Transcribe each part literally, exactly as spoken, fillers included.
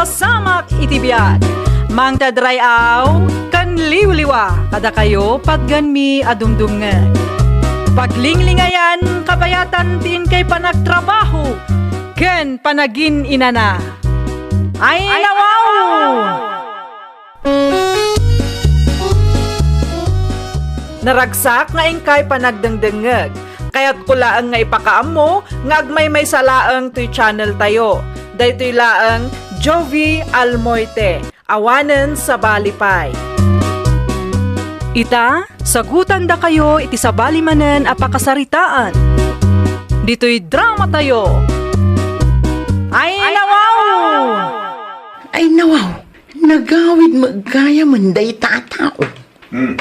Pasamak iti biag. Mangted ray-aw ken liwliwa kadakayo patgenmi a dumdumngeg. Paglinglingayan kabayatan ti inkay panagtrabaho ken panagin-inana. Ay, nawaw! Naragsak nga inkay panagdengdengngeg. Kayatko laeng nga ipakaammo nga agmaymaysa laeng toy channel tayo. Daytoy laeng Jovie Almoite, awanen sabali pay. Ita, sagutandakayo iti sabali manen a pakasaritaan. Ditoy drama tayo. Ay, nawaw! Ay, nawaw! Nagawid met gayamen dayta a tao. Hmm.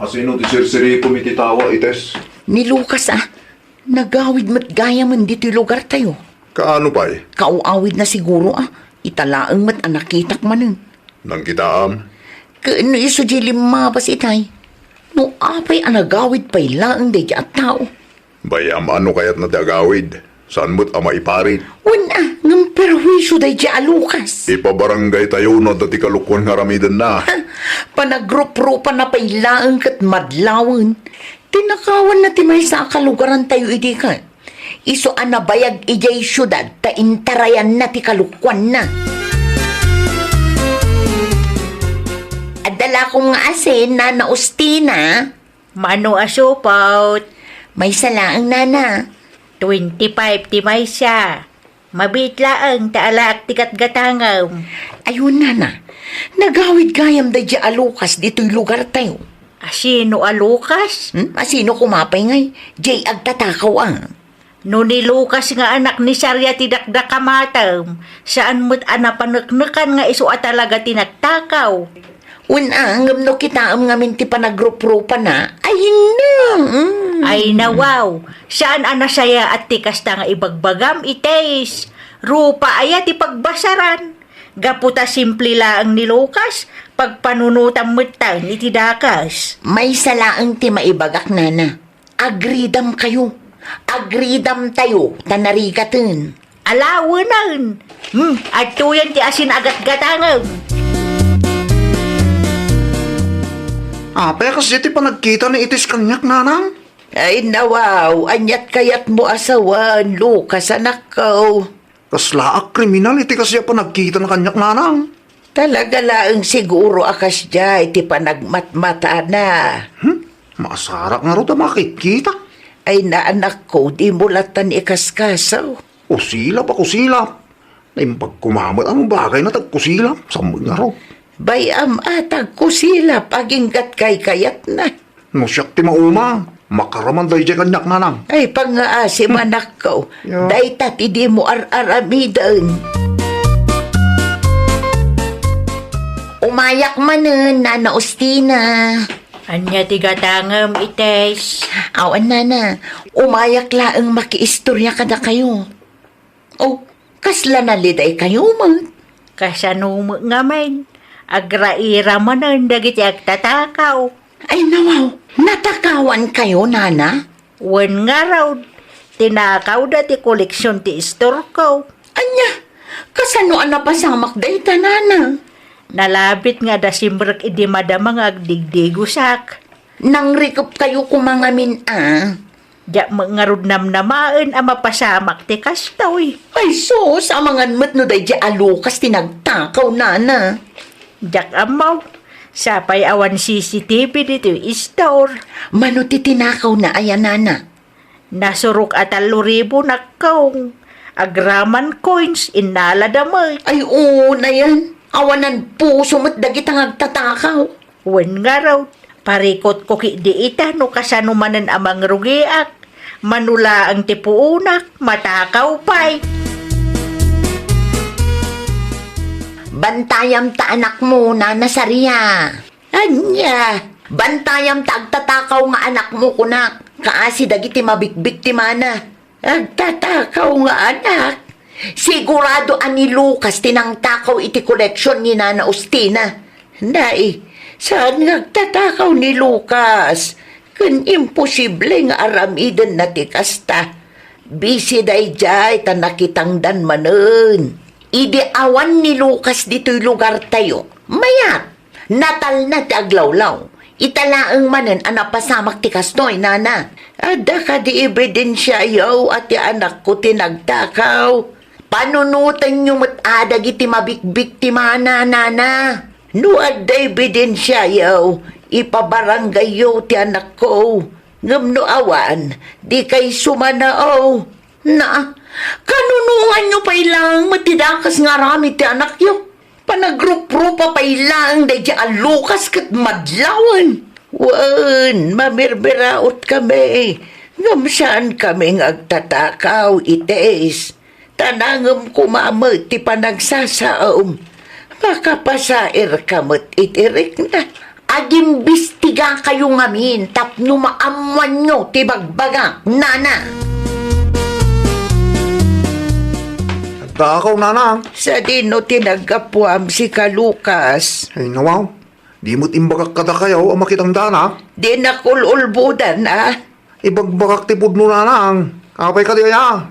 Asino ti sirsirikom iti tawa, Ites? Ni Lucas, a. Nagawid met gayamen ditoy lugartayo. Kaano pay? Kaaw-awidna siguro, a. Ita laeng met a nakitak manen. Nangkitaam? Ken no isu diay limmabas itay, no apay a nagawid pay laeng daydiay a tao? Bay-am a no kayatna ti agawid. Saan met a maiparit? Wen a, ngem perhuisio daydiay a Lucas. Ipabarangaytayo no adda ti kalokuan nga aramidenna. Ha? Panagruprupana pay laeng ket madlawen. Tinakawanna ti maysa a kalugarantayo idi ket isu a nabayag idiay siudad ta intarayanna ti kalokuanna. Adda lakom nga asin, Nana Ustina. Mano a supot? Maysa laeng, nana. Twenty-five ti maysa. Mabiit laeng ta alaak ti gatgatangem. Ayun, nana. Nagawid gayam daydiay a Lucas ditoy lugartayo. Asino a Lucas? Hmm? Asino koma pay ngay? Diay agtatakaw, a. No ni Lucas nga anak ni Saria ti dakdakamatem, saan met a napaneknekan nga isu a talaga ti nagtakaw. Wen a, ngem no kitaem ngamin ti panagruprupana, ay, no. Mm. Ay, nawaw, saan a nasayaat ti kasta nga ibagbagam, Ites. Rupa aya ti pagbasaran. Gapu ta simple laeng ni Lucas, pagpanunotam metten iti dakes. Maysa laeng ti maibagak, nana. Agridamkayo. Agridamtayo ta narigaten. Alawenen. Hmm, adtoyen ti asin a gatgatangem. Apay a kasdiay ti panagkita ni Itis kaniak, nanang? Ay, nawaw, aniat kayatmo a sawen, Lucas, anakko? Kasla a kriminal iti kasdiay a panagkitana kaniak, nanang. Talaga laeng siguro a kasdiay ti panagmatmatana. Hmm? Masarak ngarud a makitkita. Ay, naanakko, dimo lattan ikaskasaw. Kusilap a kusilap. Naimbag koma met a no bagayna ti agkusilap. Saan met ngarud? Bay-am a ti agkusilap, agingga't kaykayatna. No siak ti mauma, makaraman daydiay kaniak, nanang. Ay, pangngaasim, anakko. Ya. Dayta ti dimo ar-aramiden. Umayak manen, Nana Ustina. Ania ti gatangem, Ites? Awan, nana. Umayak laeng makiistorya kadakayo. Oh, kasla nalidaykayo met? Kasano met ngamin? Agraira manen dagiti agtatakaw. Ay, nawaw, natakawankayo, nana? Wen ngarud, tinakawda ti koleksion ti istorko. Ania, kasano a napasamak dayta, nana? Nalabit nga adda simrek idi madama nga agdigdigosak. Nangrikepkayo koma ngamin a. Diak met ngarud namnamaen a mapasamak ti kastoy. Ay sus, amangan met no daydiay a Lucas ti nagtakaw, nana. Diak ammo. Sapay awan C C T V ditoy istor. Mano ti tinakawna aya, nana? Nasurok a tallo ribu, nakkaw. Agraman coins, innalada met. Ay, oo, nayan. Awanan puso met dagita nga agtatakaw. Wen ngarud, parikutko ketdi ita no kasano manen a mangrugiak. Mano laeng ti puonak, matakaw pay. Bantayam ta anakmo, Nana Saria. Ania? Bantayam ta agtatakaw nga anakmo, kunak. Kaasi dagiti mabikbik ti mana. Agtatakaw nga anak? Sigurado a ni Lucas ti nangtakaw iti koleksion ni Nana Ustina. Nay, saan nga agtatakaw ni Lucas? Ken imposible nga aramidenna ti kasta. Busy daydiay ta nakitangdan manen. Idi awan ni Lucas ditoy lugartayo, mayat, natalna ti aglawlaw. Ita laeng manen a napasamak ti kastoy, nana. Adda kadi ebidensiayo a ti anakko ti nagtakaw? Panunotenyo met a dagiti mabikbiktima, nana. No adda ebidensiayo, ipabarangayyo ti anakko. Ngem no awan, dikay sumanaw. Na, kanunonganyo pay laeng met ti dakes nga aramid ti anakyo. Panagruprupa pay laeng daydiay a Lucas ket madlawen. Wen, mamirmiraot kami. Ngem saan kami nga agtatakaw, itis. Ta nangem koma met ti panagsasaom. Makapasairka met iti rikna. Agimbistigakayo ngamin tapno maammoanyo ti bagbagak, nana. Agtakaw, nana. Sadino ti naggapuam, sika Lucas? Ay, nawaw. Di met imbagak kadakayo a makitang dana. Di nakululbodan, a? Ibagbagak ti pudno, nanang. Apay kadi aya?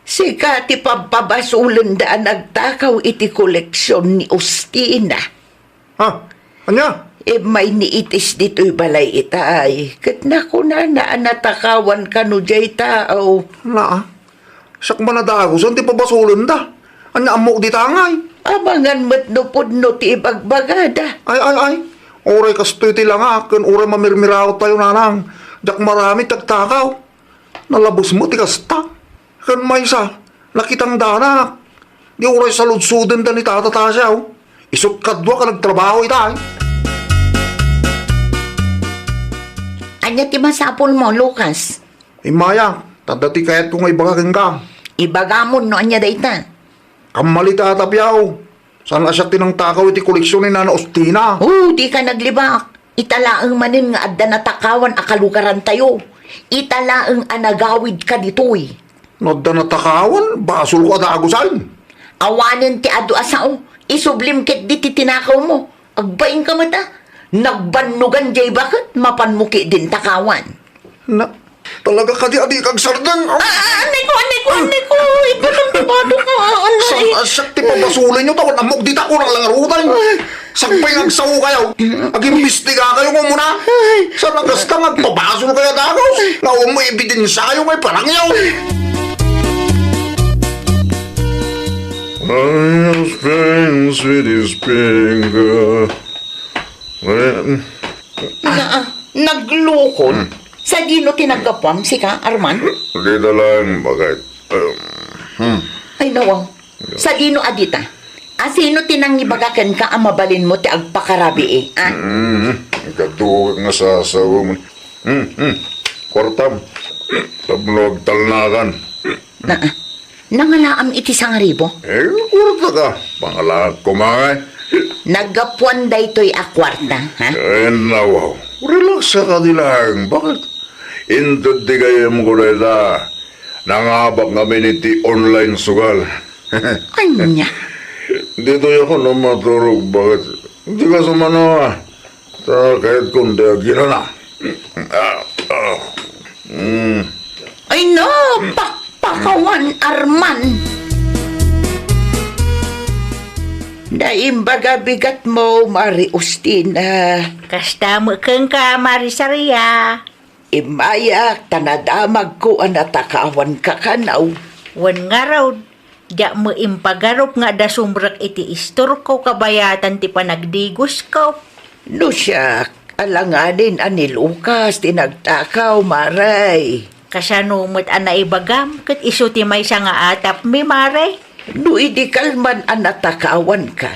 Sika ti pabpabasolenda a nagtakaw iti koleksion ni Ustina. Ha? Ania? Immay ni Itis ditoy balay itay, ket nakunana a natakawan kano diay tao. Naa. Siak man a dagusen ti pabasolenda. Ania ammok dita ngay? Amangan met no pudno ti ibagbagada. Ay, ay, ay. Uray kastoy ti langak ken uray mamirmiraottayo, nanang. Diak maramid ti agtakaw. Nalabes met ti kasta. Ken maysa, nakitang danak. Di uray saludsodenda ni Tata Tasiaw. Isut' kaduak a nagtrabaho ita, ay. Ania ti masapulmo, Lucas? Immayak, ta adda ti kayatko nga ibaga kenka. Ibagamon no ania dayta. Kammali ta, Tapiaw. Saan a siak ti nangtakaw iti koleksion ni Nana Ustina? Oh, dika naglibak. Ita laeng manen nga adda natakawan a kalugarantayo. Ita laeng a nagawidka ditoy. No adda natakawan, basolko a dagusen. Awanen ti adu a sao. Isublim ketdi ti tinakawmo. Agbainka met a. Nagbannogan diay baket, mapanmo ketdin takawan. Na, talaga kadi a dika agsardeng? Ah, ah, annay ko, annay ko, annay ko. Ipatam ti batok ko, ah, annay. Saan a siak ti pabasolenyo, ta awan ammok dita, kurang la ngarud. Ay. Sakbay nga agsaokayo, agimbistigakayo nga umuna. Ay. Saan a kasta nga agpabasolkayo a dagus? Nga awan met ebidensiayo nga iparangyo. Ay, spring, sweet spring, uh, well, Na, naglukod? Hmm. Sadino ti naggapuam, sika, Arman? Dita laeng, baket. Um, hmm. Ay, nawaw. Yeah. Sadino a dita? A, sino ti nangibaga kenka a mabalinmo ti agpakarabii, a? Mm, ikaduak nga sasaom. Hmm, hmm. Kuartam. Tapno agtalnakan. Na, nangalaam iti sangaribo? Eh, kuarta ka. Pangalaak koma ngay. Naggapuan daytoy a kuarta, ha? Eh, nawaw. Relax ka kadi laeng. Baket? Inted ti gayyemko dayta. Nangabak ngamin iti online sugal. Ania? Ditoy ako no maturog, baket? Dika sumanaw, a. Ta kayatko ti agirana. Ah, ah. Mm. Ay no, pakpakawan, Arman. Naimbaga bigatmo, Mari Ustina. Kasta met kenka, Mari Saria. Immayak ta nadamagko a natakawanka kano. Wen ngarud, diak met impagarup nga adda sumrek iti istorko kabayatan ti panagdigusko. No siak, alanganin a ni Lucas ti nagtakaw, Mari. Kasano met a naibagam ket isu ti maysa nga atapmi, Mari? No idi kalman a natakawanka,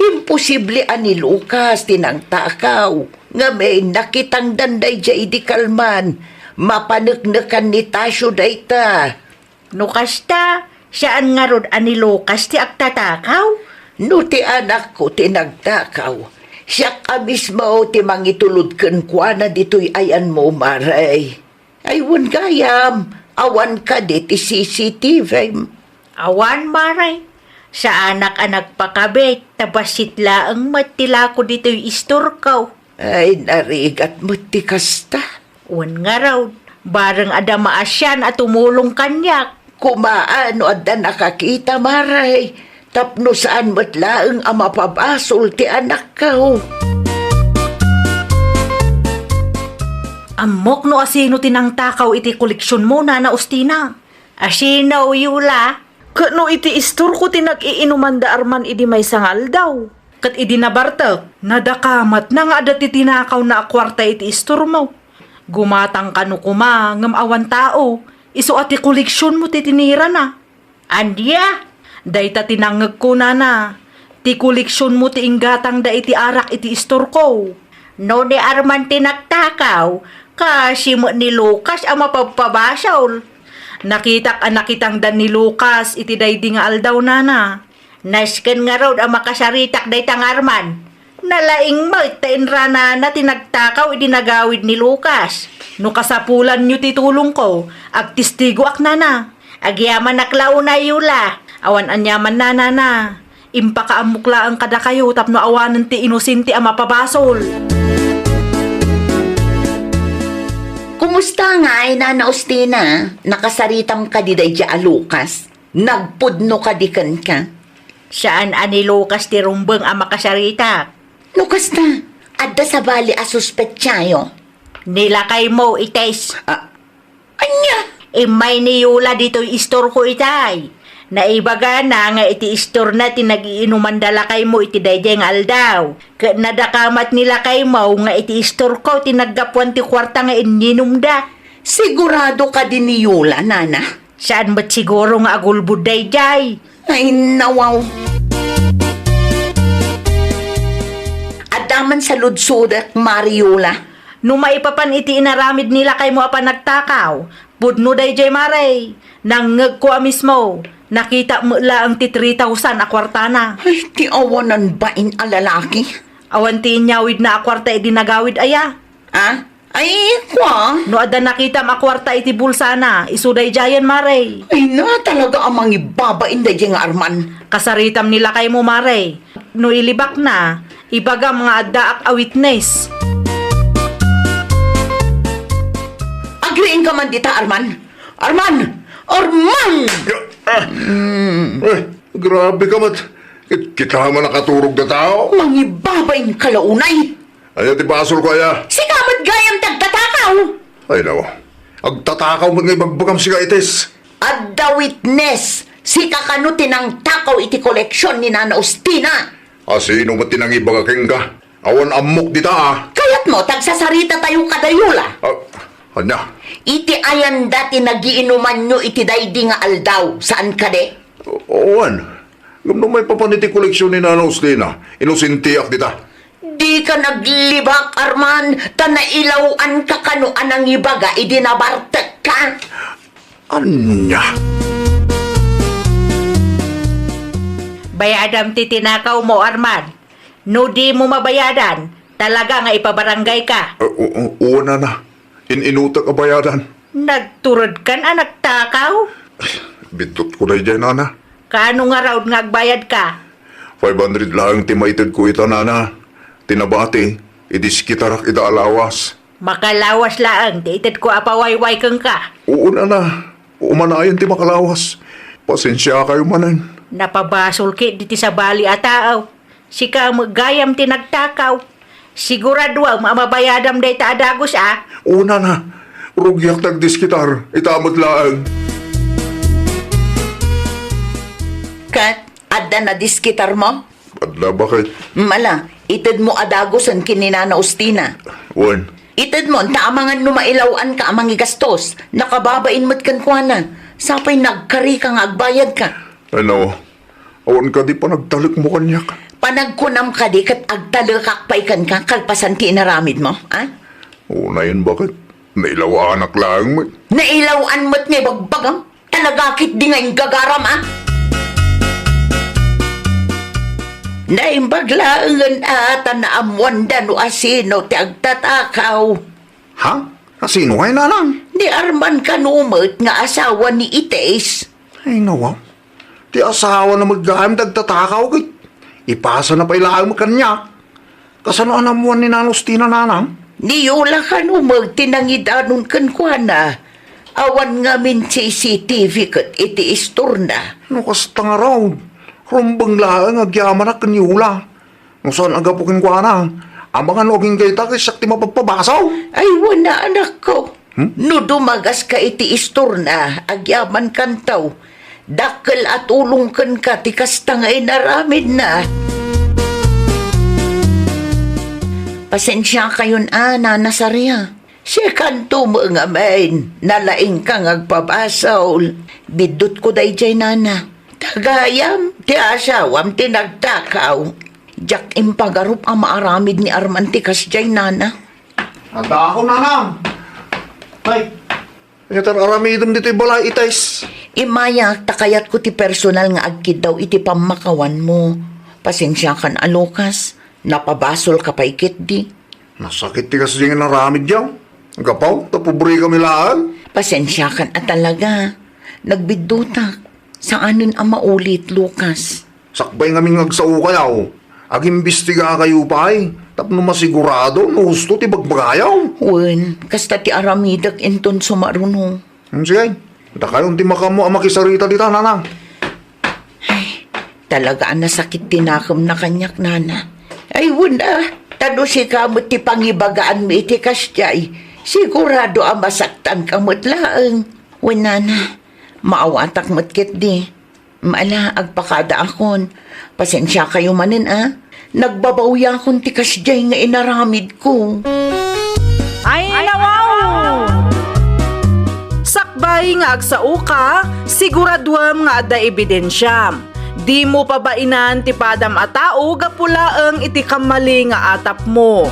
imposible a ni Lucas ti nangtakaw. Ngamin, nakitangdan daydiay idi kalman. Mapaneknekan ni Tasio dayta. No kasta, saan ngarud a ni Lucas ti agtatakaw? No ti anakko ti nagtakaw, siak a mismo ti mangitulod kenkuana ditoy ayanmo, Mari. Ay, wen gayam, awan kadi ti C C T V? Awan, Mari. Saanak a nagpakabit, ta bassit laeng met ti lako ditoy istorko. Ay, narigat met ti kasta. Wen ngarud, bareng adda maasian a tumulong kaniak. Koma, no adda nakakita, Mari, Tapno saan met laeng a mapabasol ti anakko. Ammok no asino ti nangtakaw iti koleksionmo, Nana Ustina. Asino, Yola? Ket no iti istorko ti nag-iinuman da Arman idi maysa nga aldaw. Ket idi nabartek, nadakamat na nga adda ti tinakawna a kuarta iti istormo. Gumatang kano koma ngem awan tao, isu a ti koleksionmo ti tinirana. Ania? Dayta ti nangngegko, Nana. Ti koleksionmo ti inggatangda iti arak iti istorko. No ni Arman ti nagtakaw, kasi met ni Lucas a mapabpabasol. Nakitak a nakitangdan ni Lucas iti daydi nga aldaw, Nana. Nasken ngarud a makasaritak dayta nga Arman. Nalaing met ta inranana ti nagtakaw idi nagawid ni Lucas. No kasapulanyo ti tulongko, agtestigoak, Nana. Agyamanak la unay, Yola. Awan aniaman, Nana. Impakaammok laeng kadakayo tapno awanen ti inosente a mapabasol. Kumusta ngay, Nana Ustina? Nakasaritam kadi daydiay a Lucas? Nagpudno kadi kenka? Saan a ni Lucas ti rumbeng a makasaritak. No kasta, adda sabali a suspetsayo. Ni lakaymo, Ites. Ah, ania? Immay ni Yola ditoy istorko itay. Naibagana nga iti istorna ti nagiinumanda lakaymo iti daydiay nga aldaw. Ket nadakamat ni lakaymo nga iti istorko ti naggapuan ti kuarta nga inninumda. Sigurado kadi ni Yola, Nana? Saan met siguro nga agulbod daydiay? Ay, nawaw. Adda man saludsodek, Mare Yola. No maipapan iti inaramid ni lakaymo a panagtakaw, pudno daydiay, Mare. Nangngegko a mismo. Nakitam met laeng ti three thousand a kuartana. Ay, ti awanan bain a lalaki. Awan ti inyawidna a kuarta idi nagawid aya? Ah? Ay, kua? No adda nakitam a kuarta iti bulsana, isu daydiayen, Mare. Ay na, talaga a mangibabain daydiay nga Arman. Kasaritam ni lakaymo, Mare. No ilibakna, ibagam nga addaak a witness. Agriingka man dita, Arman. Arman! Arman! Ah! Ay, grabe ka met. Kit-, kita man nakaturog nga tao. Mangibabain ka la unay. Ania ti basolko aya? Sika met gayam ti agtatakaw! Ay, nawa. Agtatakaw met nga ibagbagam sika, Ites. Adda witness. Sika kano ti nangtakaw iti koleksion ni Nana Ustina. Asino met ti nangibaga kenka? Awan ammok dita, a. Kayatmo, ta agsasarita tayo kada Yola. Ah, ania? Iti ayanda ti nagiinumanyo iti daydi nga aldaw, saan kadi? O-, awan. Ngem no maipapan iti koleksion ni Nana Ustina, inosentiak dita. Dika naglibak, Arman, ta nailaw-anka kano a nangibaga idi nabartekka. Ania? Bayadam ti tinakawmo, Arman. No dimo mabayadan, talaga nga ipabarangayka. Ah, o-, o-, oo, nana. In-inutek a bayadan. Nagturedkan a nagtakaw? Ay, biddutko daydiay, nana. Kaano ngarud nga agbayadka? Five hundred laeng ti maitedko ita, nana. Ti nabati, idiskitarak ida a lawas. Makalawas laeng ti itedko a pawayway kenka. Oo, nana. Umanayon ti makalawas. Pasensiakayo manen. Napabasol ketdi ti sabali a tao. Sika met gayam ti nagtakaw. Siguraduam a mabayadam dayta a dagus, a. Una na, rugiak ti agdiskitar, ita met laeng. Ket, adda nadiskitarmo? Adda, baket. Mala, itedmo a dagusen ken ni Nana Ustina. Wen. Itedmo, ta amangan no mailaw-anka a mangigastos. Nakababain met kenkuana. Sapay nagkarika nga agbayadka. Ano? Awan kadi panagtalekmo kaniak? Panagkunam kadi ket agtalekak pay kenka kalpasan ti inaramidmo, a? Unayen, baket? Nailaw-anak laeng met. Nailaw-an met nga ibagbagam? Talaga ketdi nga inggagaram, a? Naimbag laengen a ta naammoanda no asino ti agtatakaw. Ha? Asino ngay, nanang? Ni Arman kano met nga asawa ni Ites. Ay, nawa. Ti asawana met gayam ti agtatakaw ket ipasana pay laeng kaniak. Kasano a naammoan ni Nana Ustina, nanang? Ni Yola kano met ti nangidanon kenkuana. Awan ngamin C C T V ket iti istorna. No kasta ngarud, Rumbeng laeng agyamanak ken Yola. No saan a gapu kenkuana, amangan no agingga ita ket siak ti mapagpabasaw. Ay, wen a, anakko. Hmm? No dumagaska iti istorna, agyamankanto, dakkel a tulong kenka ti kasta nga inaramidna. Pasensiakayon a, Nana Saria. Sikanto met ngamin, nalaingka nga agpabasol. Biddutko daydiay, Nana. Ta gayam, ti asawam ti nagtakaw. Diak impagarup a maaramid ni Arman ti kasdiay, Nana. Addaakon, Nana. Ay, ania ti aramidem ditoy balay, Ites? Immayak, ta kayatko ti personal nga agkiddaw iti pammakawanmo. Pasensiakan a, Lucas. Napabasolka pay ketdi. Nasakit ti kasdiay nga inaramidyo. Gapu ta pobre kami laeng. Pasensiakan a talaga. Nagbiddutak. Saanen a maulit, Lucas. Sakbay ngamin nga agsaokayo, agimbistigakayo pay tapno masigurado no husto ti bagbagayo. Wen, kasta ti aramidek inton sumaruno. Hmm, sige. Dakayon ti makaammo a makisarita dita, Nana. Ay, talaga a nasakit ti nakemna kaniak, Nana. Ay, wen a, ta no sika met ti pangibagaanmi iti kasdiay, sigurado a masaktanka met laeng. Wen, Nana, maawatak met ketdi. Ala, agpakadaakon. Pasensiakayo manen a. Nagbabawiakon ti kasdiay nga inaramidko. Ay, nawaw! Sakbay nga agsaoka, siguraduem nga adda ebidensiam. Dimo pabainan ti padam a tao gapu laeng iti kammali nga atapmo.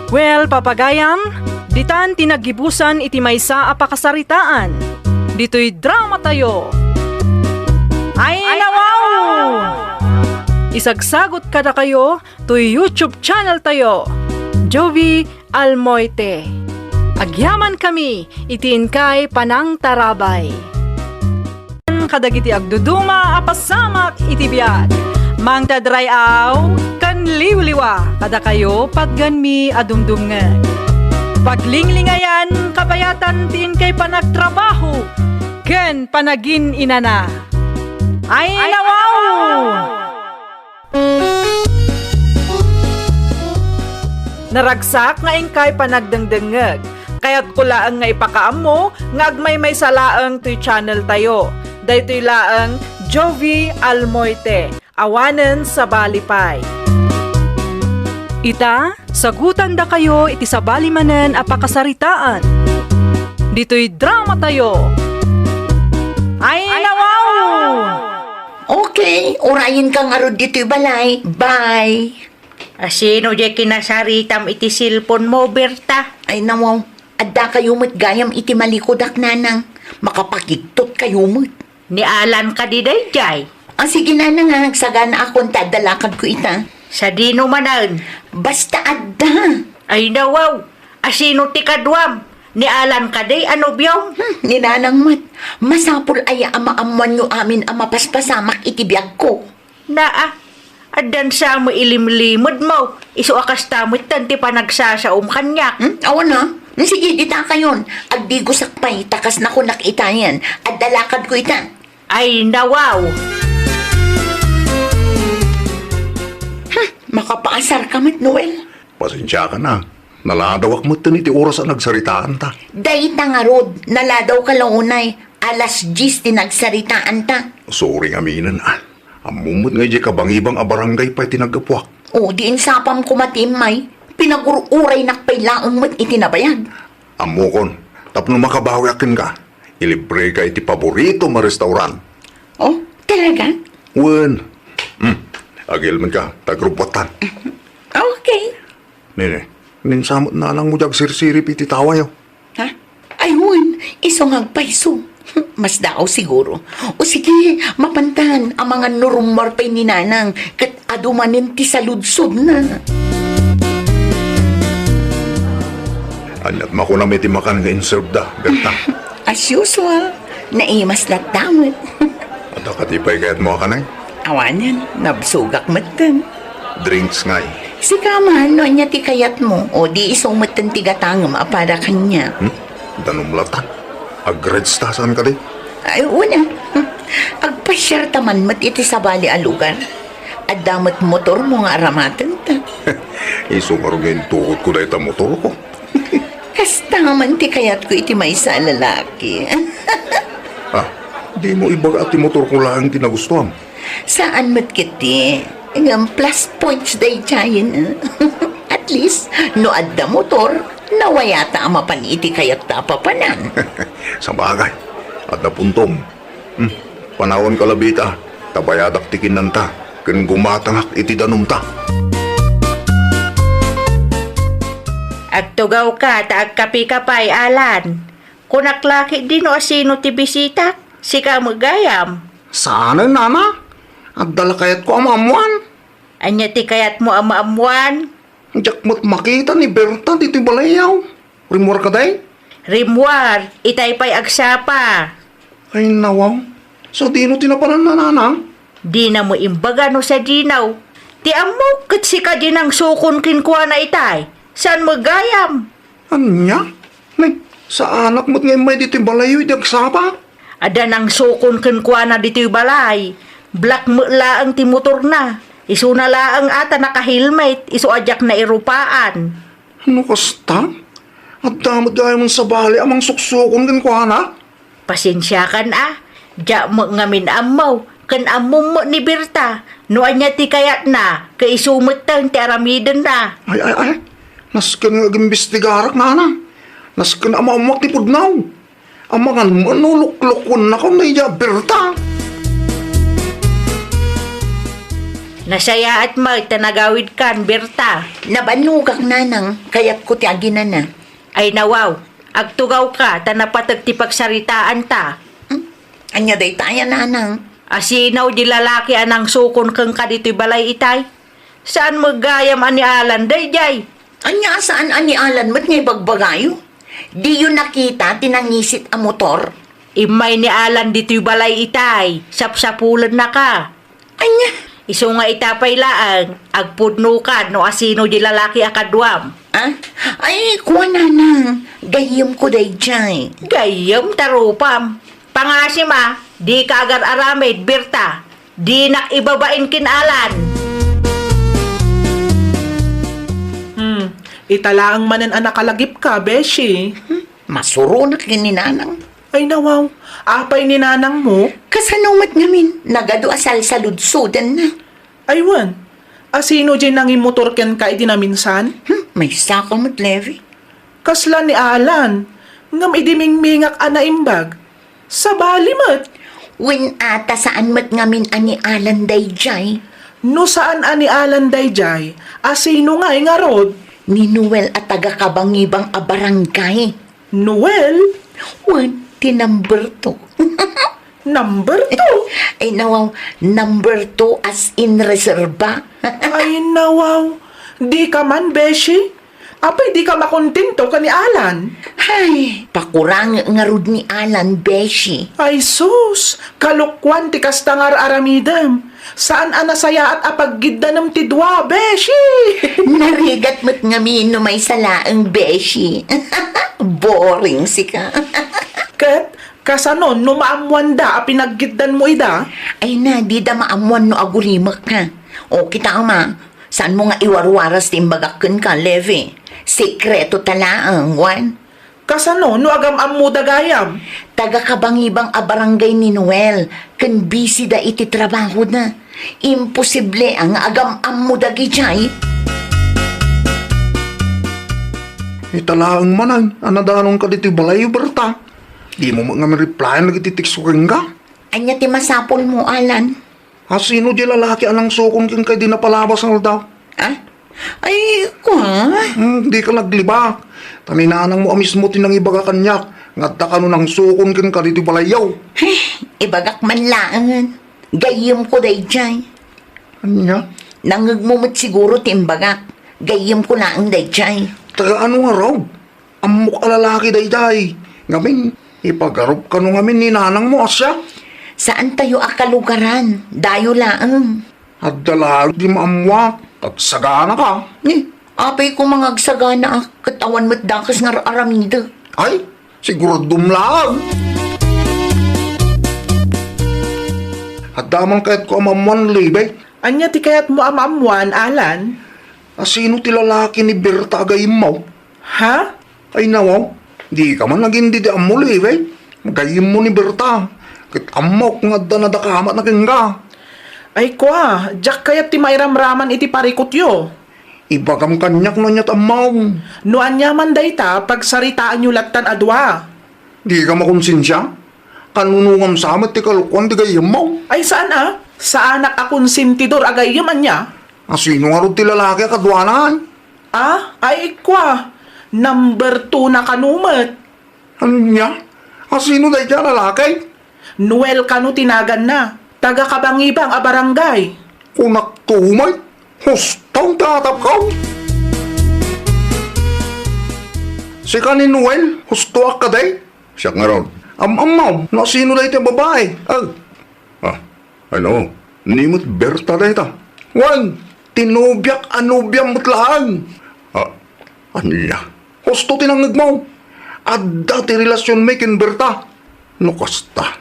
Well, papagayam, ditan ti naggibusan iti maysa a pakasaritaan. Ditoy dramatayo. Ay, nawaw! Isagsagot kadakayo toy YouTube channel tayo, Jovi Almoite. Agyaman kami iti inkay panangtarabay. Kadagiti agduduma a pasamak iti biag, mangted ray-aw ken liwliwa kadakayo patgenmi a dumdumngeg. Paglinglingayan kabayatan ti inkay panagtrabaho ken panagin-inana. Ay, nawaw! Naragsak nga inkay panagdengdengngeg. Kayatko laeng nga ipakaammo nga agmaymaysa laeng toy channel tayo. Daytoy laeng Jovi Almoite, awanen sabali pay. Ita, sagutandakayo iti sabali manen a pakasaritaan. Ditoy dramatayo. Ay, nawaw! Okay, urayenka ngarud ditoy balay. Bye. Asino diay kinasaritam iti cellphone mo, Berta? Ay, nawaw. Addakayo met gayam iti malikudak, Nanang. Makapakigtot kayo met. Ni Alan kadi daydiay? Ah, sige, Nanang, ah. Nagsaganaakon ta adda lakadko ita. Sadino manen? Basta adda. Ay, nawaw. Asino ti kaduam? Ni Alan kadi a nobiom? Hmm, ni Nanang met. Masapul aya a maammoanyo amin a mapaspasamak iti biagko? Naa, addan sa met ilimlimedmo, isu a kasta metten ti panagsasaom kaniak. Hmm? Awan a. Hmm, sige, ditakayon. Agdigosak pay, ta kasna kunak itayen. Adda lakadko ita. Ay, nawaw! Hmm, makapaasarka met, Noel. Pasensiakan a. Naladawak metten iti oras a nagsaritaanta. Dayta ngarud, naladawka la unay. Alas dies ti nagsaritaanta. Sorry nga aminen, a. Ammom met nga idiay kabangibang a barangay pay ti naggapuak. O, di insapam koma ti immay. Pinagur-uraynak pay laeng met iti nabayag. Ammokon, tapno makabawiak kenka, ilibreka iti paboritom a restaurant. O, talaga? Wen. Hmm. Agilmenka, ta agrubbuattan. Okay. Nene, ninsamet nanangmo diay agsirsirip iti tawayo. Ha? Ay, wen, isu nga agpayso. Mas daaw siguro. O sige, mapantan, amangan no rummuar pay ni Nanang, ket adu manen ti saludsodna. Aniat makunam iti makan nga inserve da, Berta? As usual, naimas latta met. Adda kadi pay kayatmo a kanay? Awanen, nabsogak metten. Drinks ngay. Sika man, no ania ti kayatmo, o di isu metten ti gatangem a para kaniak. Hmm? Danum latta. Agreds ta, saan kadi? Ay, una. Hmm. Agpasiarta man met iti sabali a lugar. Adda met motormo nga aramatenta. Isu ngarud nga intukotko dayta motorko. Kasta man ti kayatko iti maysa a lalaki. Ah, dimo ibaga ti motorko laeng ti nagustuam? Saan met ketdi, ngem plus points daydiayen. At least, no adda motor, nawayata a mapan iti kayatta a papanan. Sabagay, adda puntom. Hmm, panawanka la, Bita, ta bayadak ti kinanta, ken gumatangak iti danumta. Agtugawka ta agkapika pay, Alan. Kunak la ketdi no asino ti bisitak, sika met gayam. Saanen, nana? Adda la kayatko a maammoan. Ania ti kayatmo a maammoan? Diak met makita ni Berta ditoy balayyo. Rimmuarka, day? Rimmuar, itay pay agsapa. Ay, nawaw. Sadino ti napanan, nana? Dina met imbaga no sadino. Ti ammok ket sika di nangsukon kenkuana itay. Saan met gayam? Ania? Nay, saanak met nga immay ditoy balayyo idi agsapa? Adda nangsukon kenkuana ditoy balay. Black met laeng ti motorna. Isuna laeng a ta naka-helmet, isu a diak nairupaan. No kasta, adda met gayam sabali a mangsuksukon kenkuana? Pasensiakan a, diak met ngamin ammo, ken ammom met ni Berta, no ania ti kayatna, ket isu metten ti aramidenna. Ay, ay, ay, nasken nga agimbestigarak, nana. Nasken a maammoak ti pudno. Amangan met no luklukennaka daydiay a Berta. Nasayaat met ta nagawidkan, Berta. Nabannogak, nanang, kayatko ti aginana. Ay nawaw, agtugawka ta napateg ti pagsaritaanta. Hmm? Ania dayta aya, nanang? Asino di lalaki a nangsukon kenka ditoy balay itay? Saan met gayam a ni Alan daydiay? Ania a saan a ni Alan met nga ibagbagayo? Diyo nakita ti nangisit a motor? Immay ni Alan ditoy balay itay, sapsapulennaka. Ania? Isu nga ita pay laeng, agpudnokan no asino di lalaki a kaduam. Ah? Ay, kua, nanang, gayyemko daydiay. Gayyem ta rupam. Pangasim a, dika agar-aramid, Berta. Dinak ibabain ken Alan. Hmm, ita laeng manen a nakalagipka, beshi. Hmm, masuronak ken ni nanang. Ay, nawaw. Apay ni nanangmo? Kasano met ngamin? Nagadu a salsaludsodanna. Ay, wen. Asino diay nangimotor kenka idi naminsan? Hmm, maysaka met, Levi. Kasla ni Alan. Ngem idi mingmingak a naimbag, sabali met. Wen a ta saan met ngamin a ni Alan daydiay. No saan a ni Alan daydiay, asino ngay ngarud? Ni Noel a taga-Kabangibang a barangay. Noel? Wen, ti number two. Number two? Ay, nawaw, number two as in reserba. Ay, nawaw. Dika man, beshi? Apay, dika makontento ken ni Alan? Ay, pakurangek ngarud ni Alan, beshi. Ay, sus! Kalokuan ti kasta nga ar-aramidem. Saan a nasayaat a paggiddanem ti dua, beshi! Narigat met ngamin no maysa laeng, beshi. Boring sika. Ket kasano no maammoanda a pinaggiddanmo ida? Ay na, dida maammoan no agurimekka. O, kitaem a, saanmo nga iwarwaras ti imbagak kenka, Levi. Sekreto ta laeng, wen? Kasano no agam-ammoda gayam? Taga-Kabangibang a barangay ni Noel, ken bisida iti trabahoda. Imposible a nga agam-ammo dagidiay. Ita laeng manen a nadanonka ditoy balayyo, Berta. Dimo met ngamin replyan dagiti text ko kenka? Ania ti masapulmo, Alan? Asino di lalaki a nangsukon kenka idi napalabas nga aldaw? Ah? Ay, kua? Hmm, dika naglibak. Ta ni nanangmo a mismo ti nangibaga kaniak nga adda kano nangsukon kenka ditoy balayyo. Ay, ibagak man laengen. Gayyemko daydiay. Ania? Nangngegmo met siguro ti imbagak. Gayyemko laeng daydiay. Taga ano ngarud? Ammok a lalaki daydiay. Ngamin, ipagarup kano ngamin ni nanangmo, a siak? Saantayo a kalugaran. Dayo laeng. Adda laeng di maammoak. Agsaganaka. Ni, apay ko mangagsaganaak ket awan met dakes nga ar-aramidek. Ay, siguradom laeng. Adda man kayatko a maammuan, Libay. Ania ti kayatmo a maammuan, Alan? A sino ti lalaki ni Berta a gayyemmo? Ha? Ay, nawaw. Dika man agin-, di, di ammo, Libay. Gayyemmo ni Berta. Ket ammok nga adda nadakamatna kenka. Ay, kua, diak kayat ti mairamraman iti parikutyo. Ibagam kaniak no ania ti ammom. No ania man dayta, pagsaritaanyo lattan a dua. Dika makonsensia? Kanunongam sa met ti kalokuan ti gayyemmo? Ay, saan a? Saanak a konsentidor a gayyem, ania? A sino ngarud ti lalaki a kaduana? Ah, ay, kua. Number two na kano met. Ania? A sino dayta a lalaki? Noel kano ti naganna. Taga Kabangibang a barangay. Kunak to met, husto ti atapko. Sika ni Noel, hustoak kadi? Siak ngarud. Am-ammo, no sino dayta a babai? Ah. Ah. Ano? Ni met Berta dayta? Wen, ti nobiak a nobiam met laeng. Ah, ania? Husto ti nangngegmo. Adda ti relasionmi ken Berta. No kasta,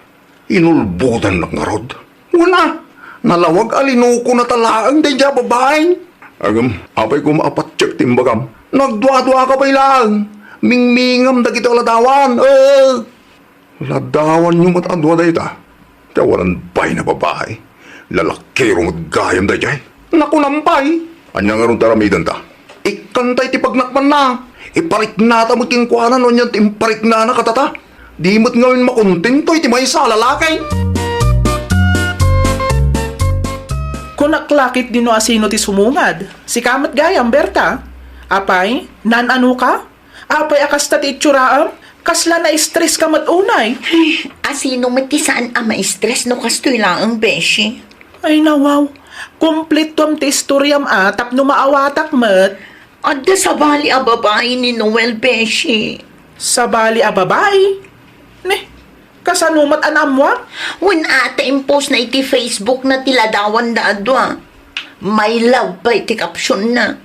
inulbodannak ngarud. Wen a, nalawag a linokona ta laeng daydiay a babai. Agem, apay koma a patiek ti imbagam? Nagduaduaka pay laeng. Mingmingam dagiti ladawan. Eh, ladawanyo met a dua dayta. Ti awanan bain a babai. Lalakiro met gayam daydiay. Nakunam pay. Ania ngarud ti aramidenta? Ikkanta iti pagnakmanna. Ipariknata met kenkuana no ania ti impariknana kadata. Di met ngamin makontento iti maysa a lalaki. Kunak la ketdi no asino ti sumungad. Sika met gayam, Berta. Apay, naan-anoka? Apay a kasta ti itsuram? Kasla na-stress ka met unay? Ay, asino met ti saan a ma-stress no kastoy laeng, beshi? Ay, nawaw. Kumpletoam ti istoriam a tapno maawatak met. Adda sabali a babai ni Noel, beshi. Sabali a babai? Ne, kasano met a naammuam? Wen a ta impost na iti Facebook na ti ladawanda a dua. My love pay ti caption na.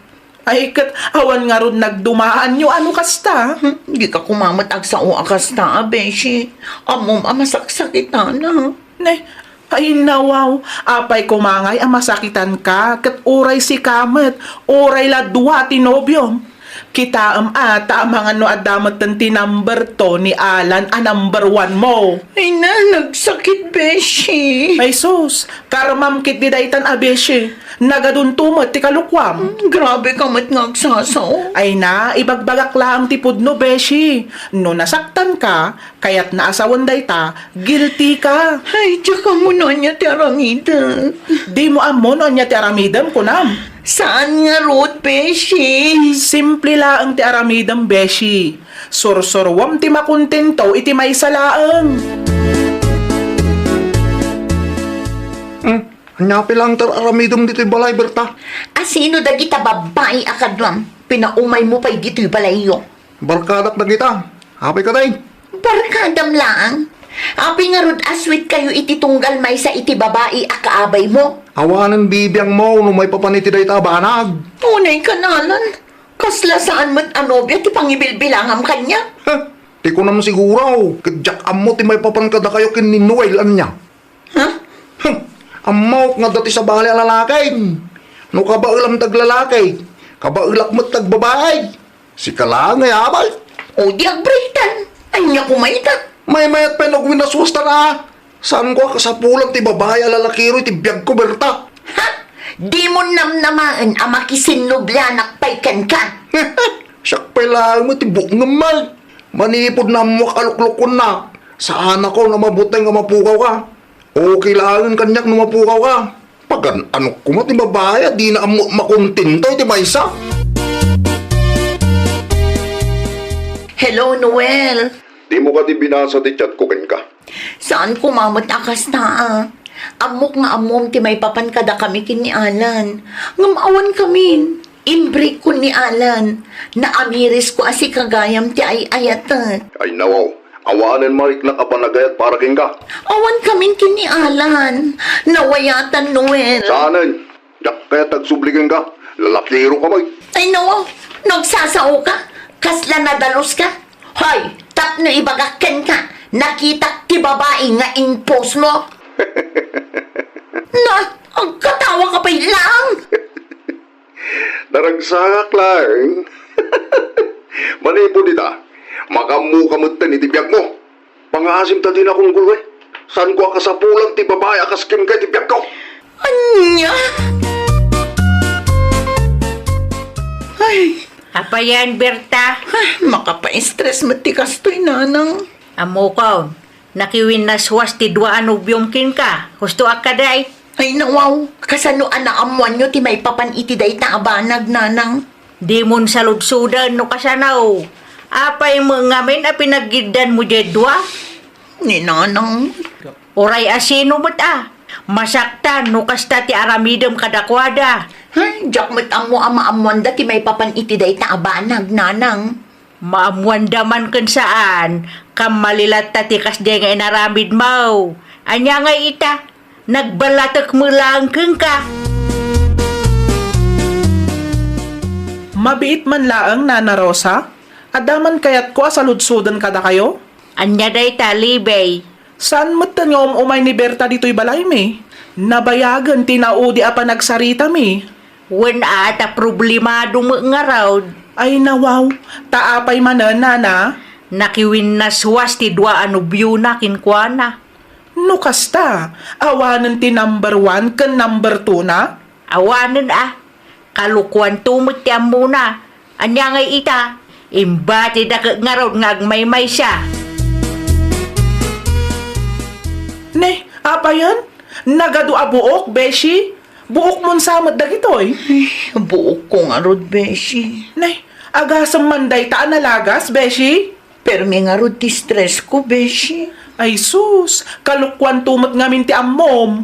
Ay, ket awan ngarud nagdumaanyo a no kasta? Hmm, dika koma met agsao a kasta a, beshi. Ammom a masaksakitana. Ne, ay, nawaw, apay koma ngay a masakitanka, ket uray sika met, uray la dua ti nobiom. Kitaem a, ta amangan no adda metten ti number two ni Alan a number one mo. Ay na, nagsakit, beshi. Ay sus, karmam ketdi daytan a beshi. Nagadunto met ti kalokuam. Hmm, grabe ka met nga agsasao. Ay na, ibagbagak laeng ti pudno, beshi. No nasaktan ka, kayatna a sawen dayta, guilty ka. Ay, diak ammo no ania ti aramidek. Dimo ammo no ania ti aramidem, kunam? Saan ngarud, beshi? Simple laeng ti aramidem, beshi. Sursuruam ti makontento iti maysa laeng. Hmm, ania pay laeng ti aramidem ditoy balay, Berta? Asino dagita babbai a kaduam? Pinaumaymo pay ditoy balayyo. Barkadak dagita. Apay kadi? Barkadam laeng. Apay ngarud a sweet kayo iti tunggal maysa iti babai a kaabaymo? Awanen bibiangmo no maipapan iti dayta a banag. Unay ka, Alan. Kasla saan met a nobia ti pangibilbilangam kaniak. Heh, ti kunam siguro, ket diak ammo ti maipapan kadakayo ken ni Noel, ania? Ha? Hm, ammok nga adda ti sabali a lalaki. No kabaelam ti aglalaki, kabaelak met ti agbabai. Sika laeng nga abal. O di agbreaktan. Ania koma ita? Maymayat pay no agwinaswastan a. Saanko a kasapulan ti babai a lalakiro iti biagko, Berta. Ha? Dimo namnamaen a makisinnoblianak pay kenka? Siak pay laeng met ti bukngem, Mal. Manipud naammoak a luklukonnak, saanakon a mabuteng a mapukawka. Okay laengen kaniak no mapukawka. Pagan-anok koma ti babai a dina ammo makontento iti maysa. Hello, Noel. Dimo kadi binasa ti chatko kenka? Saan koma met a kasta a. Ammok nga ammom ti maipapan kadakami ken ni Alan. Ngem awan kamin. Imbreakkon ni Alan. Naamirisko a sika gayam ti ay-ayatek. Ay, nawaw. Awanen mariknak a panagayat para kenka. Awan kamin ken ni Alan. Nawayatan, Noel. Saanen? Diak kayat agsubli kenka. Lalakiro ka met. Ay, nawaw. Nagsasaoka. Kasla nadalus ka. Hoy, tapno ibagak kenka, nakitak ti babai nga in-post mo. Lang! Naragsakak laeng. Manipud ita, makaammoka metten iti biagmo. Pangaasimta dina, Kunggul, we. Saanko a kasapulan ti babai a kas kenka iti biagko. Ania? Ay. Apayen, Berta? Ah, makapa-stress met ti kastoy, nanang. Ammokon, nakiwinnaswas ti dua a nobiom kenka. Husto a kadi? Ay, nawaw, kasano a naammoanyo ti maipapan iti dayta a banag, nanang? Dimon saludsoden no kasano. Apay met ngamin a pinaggiddanmo diay dua? Ni nanang. Uray a sino met a, masaktan no kasta ti aramidem kadakuada. Ay, diak met ammo a maammoanda ti maipapan iti dayta a banag, nanang. Maammoanda man ken saan, kammali latta ti kasdiay nga inaramidmo. Ania ngay ita? Nagballatek met laeng kenka. Mabiit man laeng, Nana Rosa. Adda man kayatko a saludsoden kadakayo? Ania dayta, Libey? Saan metten nga um-umay ni Berta ditoy balaymi? Nabayagen ti naudi a panagsaritami. Wen a, ta problemado met ngarud. Ay, nawaw. Ta apay manen, nana? Nakiwinnaswas ti dua a nobiona kenkuana. No kasta, awanen ti number one ken number two na? Awanen a. Kalokuanto met ti ammona. Ania ngay ita? Imbatida ket ngarud nga agmaymaysa. Ne, apayen? Nagadu a buok, beshi? Buokmon sa met dagitoy? Ay, buokko ngarud, beshi. Ne, agasem man dayta a nalagas, beshi? Permi ngarud ti stressko, beshi. Ay sus, kalokuanto met ngamin ti ammom.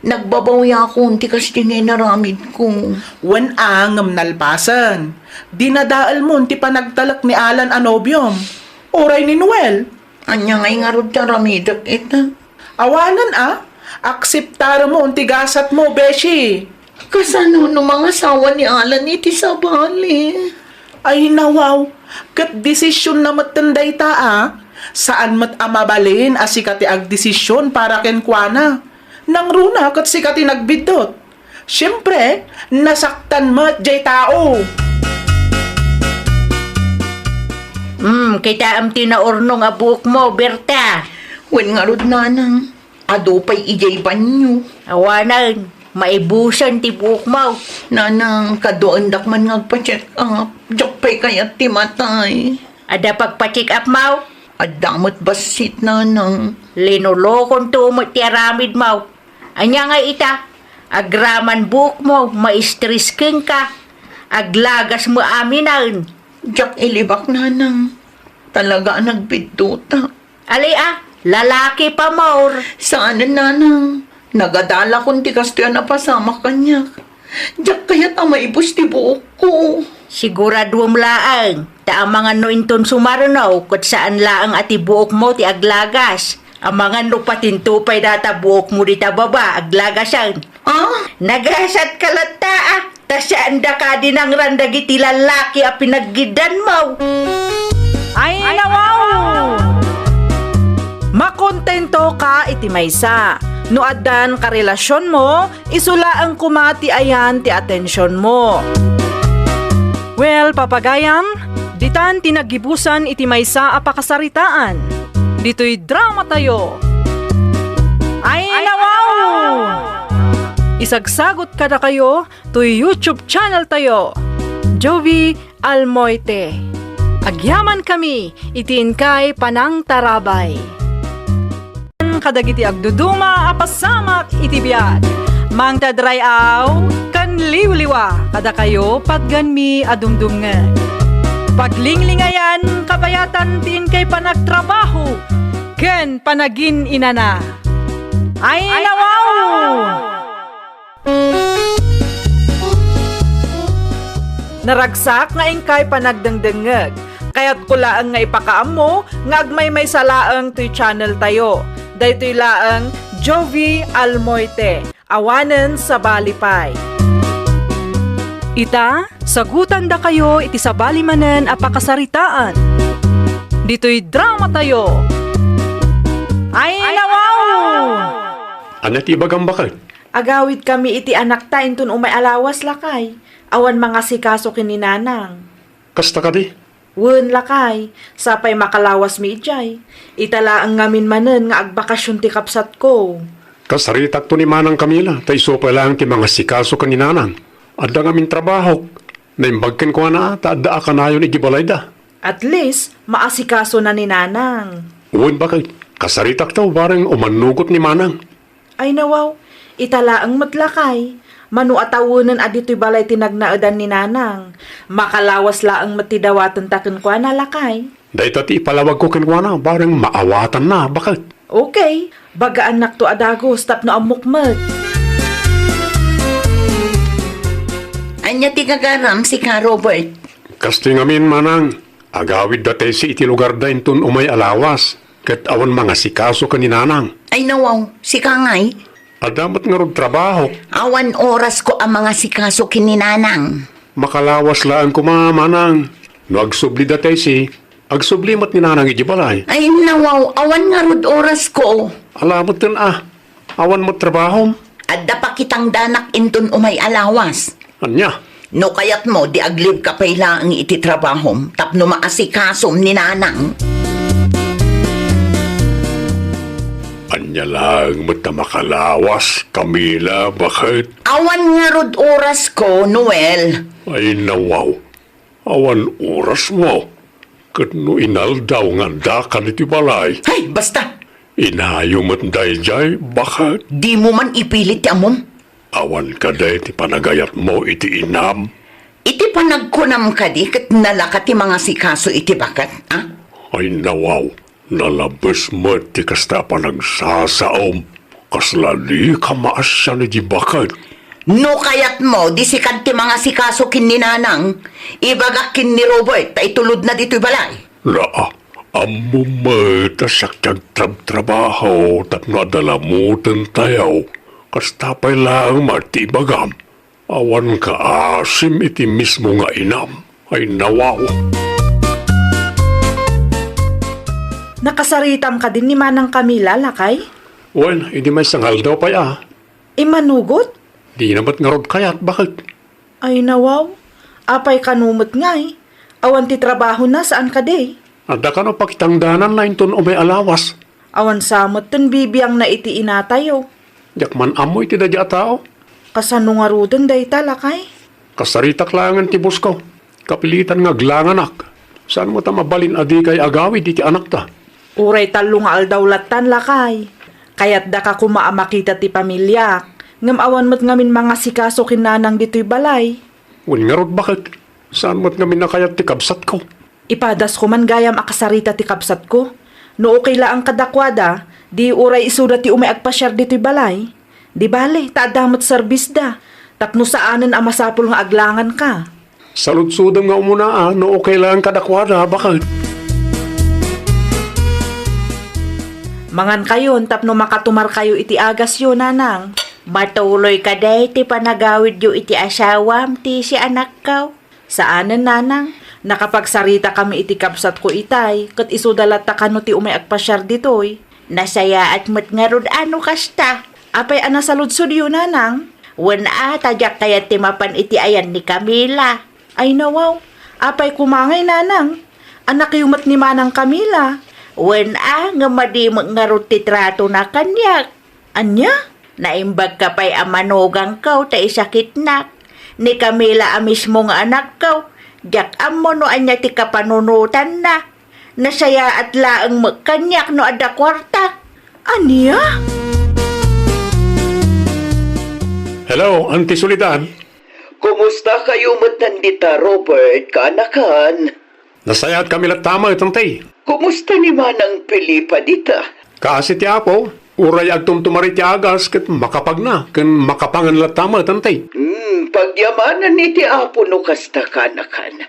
Nagbabawiakon ti kasdi nga inaramidko. Wen a ngem nalpasen. Dinadaelmon ti panagtalek ni Alan a nobiom. Uray ni Noel. Ania ngay ngarud ti aramidek ita? Awanen a, akseptaremon ti gasatmo, beshi. Kasano no mangasawa ni Alan iti sabali? Ay, nawaw, ket desisionna metten dayta a. Saan met a mabalin a sika ti agdesisyon para kenkuana. Nangruna ket sika ti nagbiddut. Siempre, nasaktan met jay tao. Hmm, kitaem ti naurnong a buokmo, Berta. Wen ngarud, nanang. Adu pay idiay banyo. Awanen, maibusen ti buokmo. Nanang, kaduaendak man nga agpa-check up. Diak pay kayat ti matay. Adda pagpa-check upmo? Adda met bassit, nanang. Linulokonto met ti aramidmo. Ania ngay ita? Agraman buokmo, ma-stress kenka. Aglagas met aminen. Diak ilibak, nanang. Talaga a nagbiddutak. Ali a, lalaki pay, Mor. Saanen, nanang. Nagadalakon ti kastoy a napasamak kaniak. Diak kayat a maibus ti buokko. Siguraduem laeng, ta amangan no inton sumaruno, ket saan laeng a ti buokmo ti aglagas. Amangan no patinto pay dayta buokmo dita baba, aglagasen. Ah? Nagasatka latta a. Ta saanda kadi nangran dagiti lallaki a pinaggiddanmo. Ay, nawaw! Makontento ka iti maysa. No addan karelasionmo, isu laeng koma ti ayan ti atensionmo. Well, papagayam, ditan ti naggibusan iti maysa a pakasaritaan. Ditoy drama tayo. Ay, nawaw! Isagsagot kadakayo toy YouTube channel tayo, Jovi Almoite. Agyamankami iti inkay panangtarabay. Kadagiti agduduma a pasamak iti biag, mangted ray-aw ken liwliwa kadakayo, patganmi a dumdumngeg. Paglinglingayan kabayatan ti inkay panagtrabaho ken panagin-inana. Ay, nawaw! Naragsak nga inkay panagdengdengngeg. Kayatko laeng nga ipakaammo nga agmaymaysa laeng toy channel tayo. Daytoy laeng Jovi Almoite. Awanen sabali pay. Ita, sagutandakayo iti sabali manen a pakasaritaan. Ditoy drama tayo. Ay, nawaw! Ania ti ibagam baket? Agawidkami iti anakta inton umay a lawas, lakay. Awan mangasikaso ken ni nanang. Kasta kadi? Wen, lakay. Sapay makalawasmi idiay. Ita laeng ngamin manen nga agbakasyon ti kabsatko. Kasaritakto ni Manang Camila, ta isu pay laeng ti mangasikaso ken ni nanang. Adda ngamin trabahok. Naimbag kenkuana, ta adda a kanayon iti balayda. At least, maasikasona ni nanang. Wen, baket. Kasaritakto, bareng umannugot ni manang. Ay, nawaw, ita laeng met, lakay. Mano a tawenen a ditoy balay ti nagnaedan ni nanang. Makalawas laeng met ti dawatenta kenkuana, lakay. Dayta ti ipalawagko kenkuana, bareng maawatanna, baket. Okay, bagaannakto a dagus tapno ammok met. Ania ti gagaram, sika, Robert? Kastoy ngamin, manang. Agawidda Tessie iti lugarda inton umay a lawas, ket awan mangasikaso ken ni nanang. Ay, nawaw, sika ngay? Adda met ngarud trabahok. Awan orasko a mangasikaso ken ni nanang. Makalawas laeng koma, manang. No agsublida Tessie, agsubli met ni nanang iti balay. Ay, nawaw, awan ngarud orasko. Ala metten a, awan met trabahom. Adda pakitangdanak inton umay a lawas. Ania? No kayatmo, di aglibka pay laeng iti trabahom tapno maasikasom ni nanang. Ania laeng met ta makalawas, Camila, baket? Awan ngarud orasko, Noel. Ay, nawaw. Awan orasmo. Ket no inaldaw nga addakan iti balay. Ay, basta! Inayo met daydiay, baket? Dimo man ipilit ti ammom. Awan kadi ti panagayatmo iti inam? Iti panagkunam kadi ket nalaka ti mangasikaso iti baket, a? Ay, nawaw, nalabes met ti kasta a panagsasaom. Kasla dika maasian iti baket. No kayatmo, di sika ti mangasikaso ken ni nanang, ibagak ken ni Robert ta itulodna ditoy balay. Naa, ammom met a siak ti agtrabtrabaho tapno adda lamuten tayo. Kasta pay laeng met ti ibagam. Awan kaasim iti mismo nga inam. Ay, nawaw. Nakasaritam kadin ni Manang Camila, lakay? Wen, idi maysa nga aldaw pay a. Immanugot? Dina met ngarud kayat, baket? Ay, nawaw. Apay kano met ngay? Awan ti trabahona, saan kadi? Adda kano pakitangdananna inton umay a lawas? Awan sa metten bibiangna iti inatayo. Diak man ammo iti daydiay a tao. Kasano ngaruden dayta, lakay? Kasaritak laengen ti bosko. Kapilitan nga aglanganak. Saan met a mabalin a dikay agawid iti anakta? Uray tallo nga aldaw lattan, lakay. Kayatdaka koma a makita ti pamiliak. Ngem awan met ngamin mangasikaso ken nanang ditoy balay. Wen ngarud, baket? Saan met ngamin a kayat ti kabsatko? Ipadas ko man gayam a kasarita ti kabsatko. No okay laeng kadakuada, di uray isuda ti umay agpasiar ditoy balay. Di bale, ta adda met serbisda, tapno saanen a masapul nga aglanganka. Saludsodem nga umuna a, no okay laeng kadakuada, baket? Mangankayon tapno makatumarkayo iti agasyo, nanang. Matuloy kadi ti panagawidyo iti asawam, Tessie, anakko? Saanen, nanang. Nakapagsaritakami iti kabsatko itay, ket isuda latta kano ti umay agpasiar ditoy. Nasayaat met ngarud a no kasta. Apay a nasaludsodyo, nanang? Wen a, ta diak kayat ti mapan iti ayan ni Camila. Ay, nawaw. Apay koma ngay, nanang? Anakyo met ni Manang Camila. Wen a, ngem madi met ngarud ti tratona kaniak. Ania? Naimbagka pay a manugangko ta isakitnak. Ni Camila a mismo nga anakko, diak ammo no ania ti kapanunotanna. Nasayaat laeng met kaniak no adda kuarta. Ania? Hello, Auntie Soledad. Kumusta kayo met nandita, Robert, kaanakan? Nasayaat kami latta met, Auntie. Kumusta ni Manang Felipa dita? Kaasi ti Apo, uray agtumtumar iti agas ket makapagna ken makapangan latta met, Auntie. Hmm, pagyamanan iti Apo no kasta, kaanakan.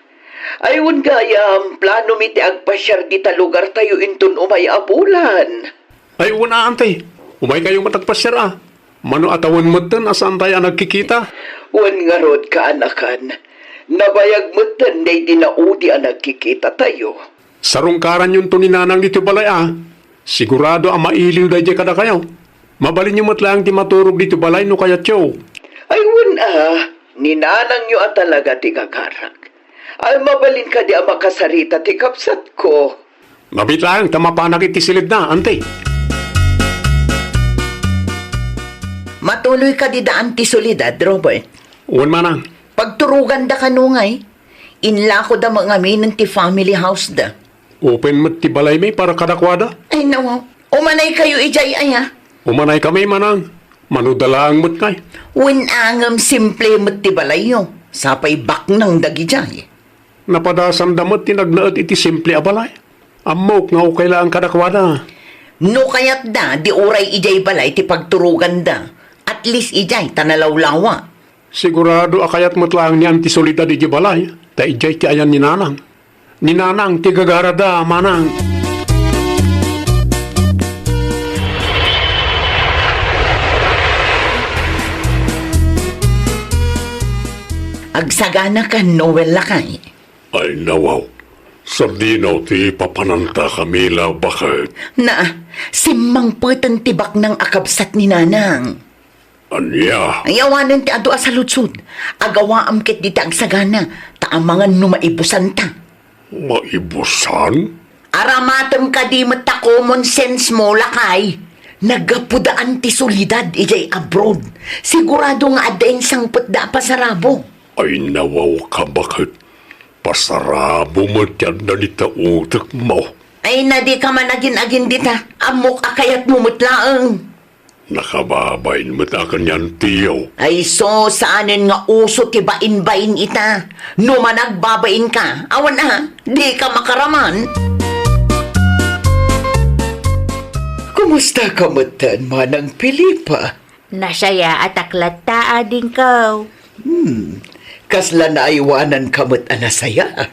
Ay, wen gayam, plano mi ti agpasiar dita lugartayo inton umay a bulan. Ay, wen a, Auntie. Umay kayo met agpasiar a. Mano a tawen metten a saantayo a nagkikita? Wen ngarud, kaanakan. Nabayag metten daydi naudi a nagkikitatayo. Sarungkaranyonto ni Nanang ditoy balay a. Sigurado a mailiw daydiay kadakayo. Mabalinyo met laeng ti maturog ditoy balay no kayatyo. Ay, wen a, ni nanangyo a talaga ti kakarak. Ay, mabalin kadi a makasarita ti kabsatko? Mabiit laeng ta mapanak iti silidna, anti. Matuloy kadi da anti Soledad, Robert? Wen, manang. Pagturoganda kano ngay? Inlakoda met ngaminen ti family house da. Open met ti balaymi para kadakuada. Ay, nawaw. Umanay kayo idiay, aya? Umanay kami, manang. Mano da laeng met ngay. Wen a ngem simple met ti balayyo. Sapay baknang dagidiay. Napadasanda met ti nagnaed iti simple a balay. Ammok nga okay laeng kadakuada. No kayatda, di uray idiay balay ti pagturoganda. At least idiay ta nalawlawa. Sigurado a kayat met laeng ni Auntie Soledad idiay balay, ta idiay ti ayan ni Nanang. Ni Nanang ti gagarada, manang. Agsagana kan Noel, lakay. Ay, nawaw. Sardinaw ti papananta, Camila, baket? Na, simmangpeten ti baknang a kabsat ni Nanang. Ania? Ay, awanen ti adu a saludsod. Agawaam ket dita agsagana, ta amangan no maibusanta. Maibusan? Aramatem kadi met ta common sense mo, lakay. Naggapuda Auntie Soledad idiay abroad. Sigurado nga adda insangpetda a pasarabo. Ay, nawaw ka, baket? Pasarabo met ti adda dita utek mo. Ay, na di ka man agin-agin dita. Ammok a kayatmo met laeng. Nakababain met a kanian tiyo. Ay, so, saanen nga uso ti bain-bain ita. No managbabain ka, awan a, di ka makaraman. Kumusta ka metten, Manang Felipa? Nasayaatak latta, adingko. Hmm, kasla naaywananka met a nasaya.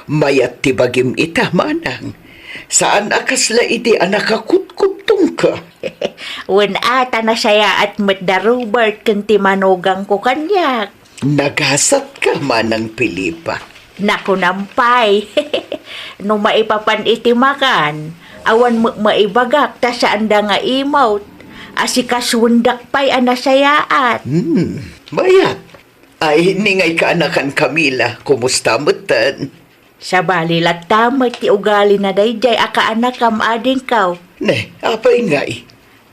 Mayat ti bagim ita, manang. Saan a kasla idi a nakakutkudtongka. Wen a, ta nasayaat met da Robert ken ti manugangko kaniak. Nagasatka, Manang Felipa. Nakunam pay. No maipapan iti makan, awan met maibagak ta saanda nga imawt. Asikasuendak pay a nasayaat. Hmm, mayat. Ay, ni ngay kaanakan, Camila, kumusta metten? Sabali latta met ti ugalina daydiay a kaanakam, adingko. Ne, apay ngay?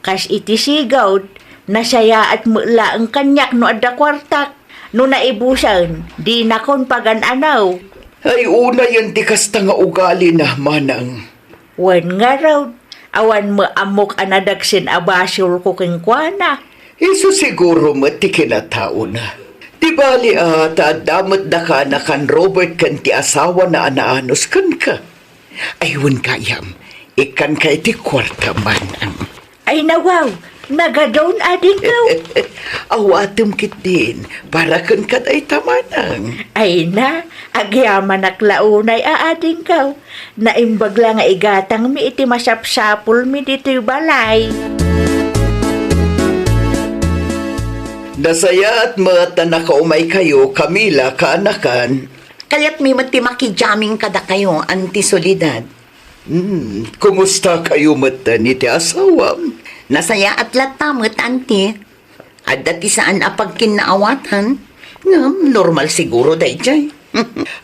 Kas iti sigud, nasayaat met laeng kaniak no adda kuartak. No naibusen, dinakon pagan-ano. Ay, unayen ti kasta nga ugalina, manang. Wen ngarud, awan met ammok a nadagsen a basolko kenkuana. Isu siguro met ti kinataona. Di bali a, ta adda met da kaanakan Robert ken ti asawana a naanus kenka. Ay, wen gayam, ikkanka iti kuarta, manang. Ay, nawaw, nagadun, adingko. Awatem ketdin, para kenka dayta, manang. Ay na, agyamanak la unay a, adingko. Naimbag la nga igatangmi iti masapsapulmi ditoy balay. Nasayaat met a nakaumaykayo, Camila, kaanakan. Kayatmi met ti makijamming kadakayo, Auntie Soledad. Hmm, kumusta kayo met iti asawam? Nasayaat latta met, Auntie. Adda ti saan a pagkinnaawatan. Ngem, normal siguro daydiay.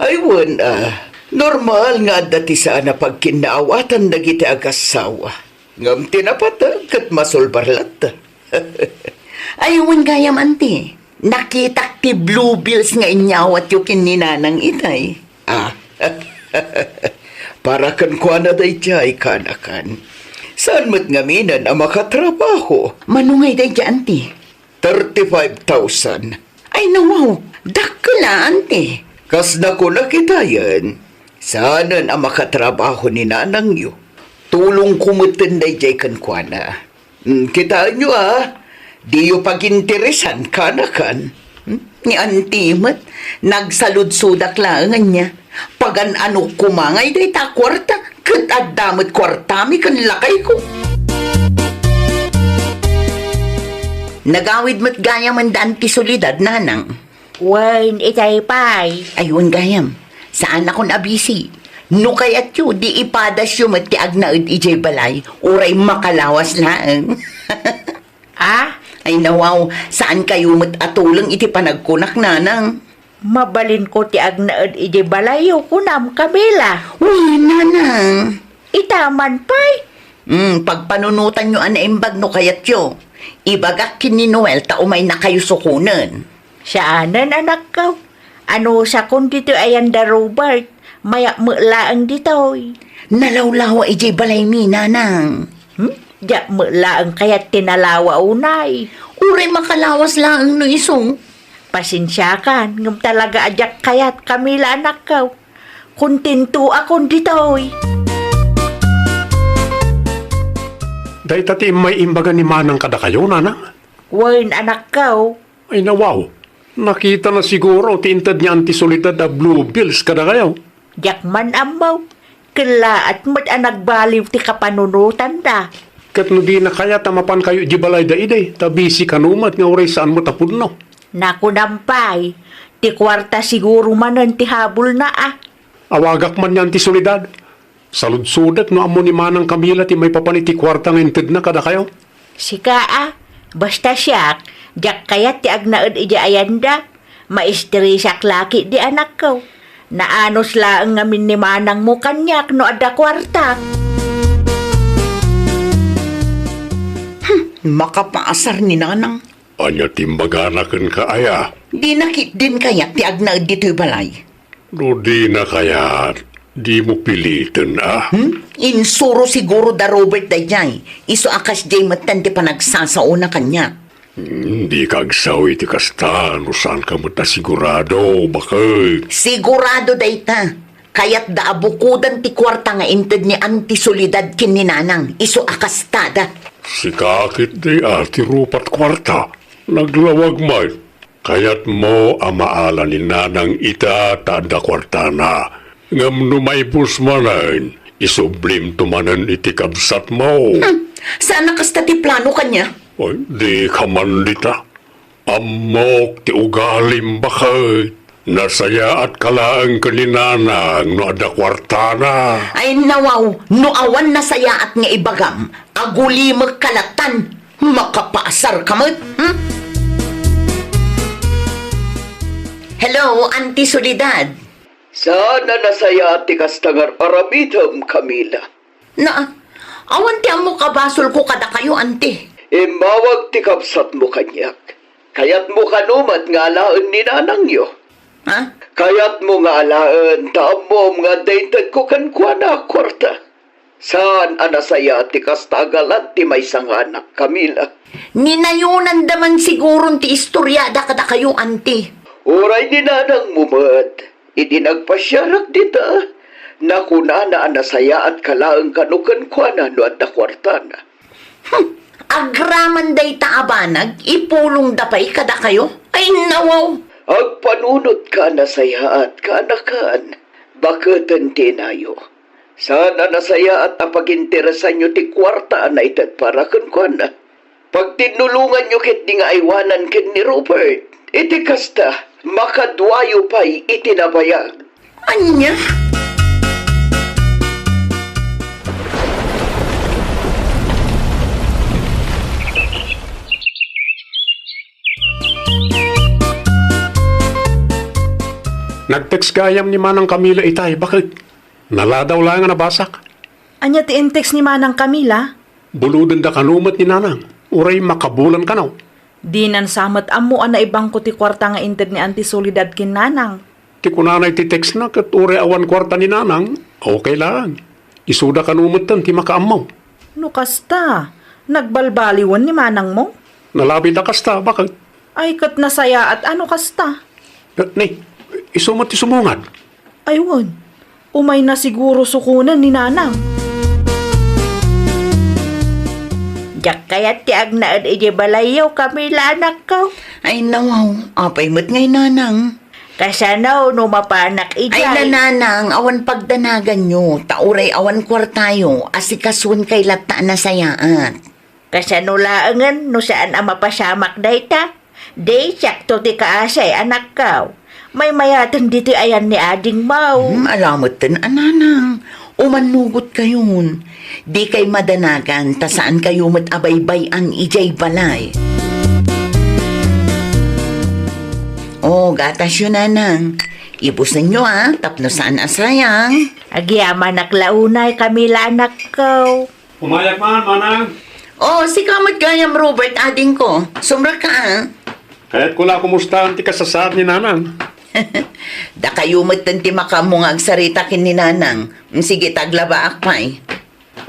Ay, wen, ah, normal nga adda ti saan a pagkinnaawatan dagiti agassawa. Ngem ti napateg ket masulbar latta. Ay, wen gayam, Auntie. Nakitak ti blue bills nga inyawatyo ken ni Nanang itay. Ah, para kenkuana daydiay, kaanakan. Saan met ngaminen a makatrabaho? Mano ngay daydiay, Auntie? Thirty-five thousand. Ay, nawaw, dakkel a, Auntie. Kas nakunak itayen, saanen a makatrabaho ni nanangyo. Tulongko metten daydiay kenkuana. Hmm, kitaenyo a, diyo paginteresan, kaanakan. Hmm? Ni Auntie met, nagsaludsodak laeng ania. Pagan-anok koma ngay dayta a kuarta, ket adda met kuartami ken lakayko. Nagawid met gayam da Auntie Soledad, Nanang. Wen, itay pay. Ay, wen gayam. Saanakon a busy. No kayatyo, di ipadasyo met ti agnaed idiay balay, uray makalawas laeng. Ah? Ay nawaw, saan kayo met a tuleng iti panagkunak, nanang? Mabalinko ti agnaed idiay balayyo, kunam, Camila. Uy, nanang. Ita man pay? Hmm, pagpanunotanyo a naimbag no kayatyo. Ibagak ken ni Noel ta umaynakayo sukonen. Saanen, anakko. Anusakon ditoy ayan da Robert. Mayat met laeng ditoy. Nalawlawa idiay balaymi, nanang. Hmm? Diak met laeng kayat ti nalawa unay. Uray makalawas laeng no isu. Pasensiakan, ngem talaga a diak kayat, Camila, anakko. Kontentoakon ditoy. Dayta ti immay imbaga ni manang kadakayo, nanang? Wen, anakko. Ay, nawaw. Nakitana siguro ti inted ni Auntie Soledad a bluebells kadakayo. Diak man ammo. Kellaat met a nagbaliw ti kapanunotanda. Ket no dina kayat a mapankayo idiay balayda idi, ta busy kano met nga uray saan met a pudno. Nakunam pay, ti kuarta siguro manen ti habulna a. Awagak man ni Auntie Soledad. Saludsodek no ammo ni Manang Camila ti maipapan iti kuarta nga intedna kadakayo. Sika a, basta siak, diak kayat ti agnaed idiay ayanda. Maistresak la ketdi, anakko. Naanus laeng ngamin ni manangmo kaniak no adda kuarta. Hmm, makapaasar ni Nanang. Ania ti imbagana kenka, aya? Dina ketdin kayat ti agnaed ditoy balay. No dina kayat, dimo piliten, a? Hmm? Insuro siguro da Robert daydiay. Isu a kasdiay metten ti panagsasaona kaniak. Hmm, dika agsaw iti kasta, no saanka met a sigurado, baket. Sigurado dayta. Kayatda a bukoden ti kuarta nga inted ni Auntie Soledad ken ni Nanang. Isu a kastada. Sika ketdi a ti rupat kuarta. Naglawag met. Kayatmo a maala ni Nanang ita ta adda kuartana. Ngem no maibus manen, isublimto manen iti kabsatmo. Hmm, saan a kasta ti plano kaniak? Ay, dika man dita. Ammok ti ugalim, baket. Nasayaatka laeng ken ni Nanang no adda kuartana. Ay, nawaw, no awan nasayaat nga ibagam, agulimekka lattan. Makapaasarka met, hmm? Hello, Auntie Soledad. Saan a nasayaat ti kasta nga ar-aramidem, Camila. Na, awan ti ammok a basolko kadakayo, Auntie. Immawag ti kabsatmo kaniak. Kayatmo kano met nga alaen ni nanangyo? Ha? Kayatmo nga alaen ta ammom nga adda intedko kenkuana a kuarta. Saan a nasayaat ti kasta a galan ti maysa nga anak, Camila. Ninayonanda man siguron ti istoriada kadakayo, Auntie. Uray ni nanangmo met, idi nagpasiarak dita, nakunana a nasayaatka laeng kano kenkuana no adda kuartana. Hmm, agraman dayta a banag, ipulongda pay kadakayo? Ay, nawaw! Agpanunotka a nasayaatka, anakan. Baketen ti inayo. Saan a nasayaat a paginteresanyo ti kuarta a naited para kenkuana. Pagtinnulonganyo ketdi nga aywanan ken ni Robert. Iti kasta, makaduayo pay iti nabayag. Ania? Nag-text gayam ni Manang Camila itay, baket? Naladaw laeng a nabasak. Ania ti in-text ni Manang Camila? Bulodenda kano met ni Nanang, uray makabulan kano. Dinan sa met ammo a naibangko ti kuarta nga inted ni Auntie Soledad ken Nanang. Ti kunana iti textna ket uray awan kuarta ni Nanang, okay laeng. Isuda kano metten ti makaammo. No kasta, nagbalbaliwen ni manangmo? Nalabit a kasta, baket? Ay, ket nasayaat a no kasta. Eh, ni, isu met ti sumungad. Ay wen, umayna siguro sukonen ni Nanang. Diak kayat ti agnaed idiay balayyo, Camila, anakko. Ay, nawaw, apay met ngay Nanang? Kasano no mapanak idiay? Ay, nananang, awan pagdanaganyo, ta uray awan kuartayo, asikasuenkay latta a nasayaat. Kasano laengen no saan a mapasamak dayta? Di, siakto ti kaasay, anakko. Maymayaten ditoy ayan ni adingmo. Hmm, ala metten a nanang. Umannugot kayon. Dikay madanagan ta saan kayo met a baybay-an idiay balay. Oh, gatasyo, nanang. Ibusenyo, a, tapno saan a sayang. Agyamanak la unay, Camila, anakko. Umayak man, manang. Oh, sika met gayam, Robert, adingko. Sumrekka, a. Kayatko la kumustaan ti kasasaad ni nanang. Dakayo metten ti makaammo nga agsarita ken ni nanang. Mm, sige, taglabaak pay.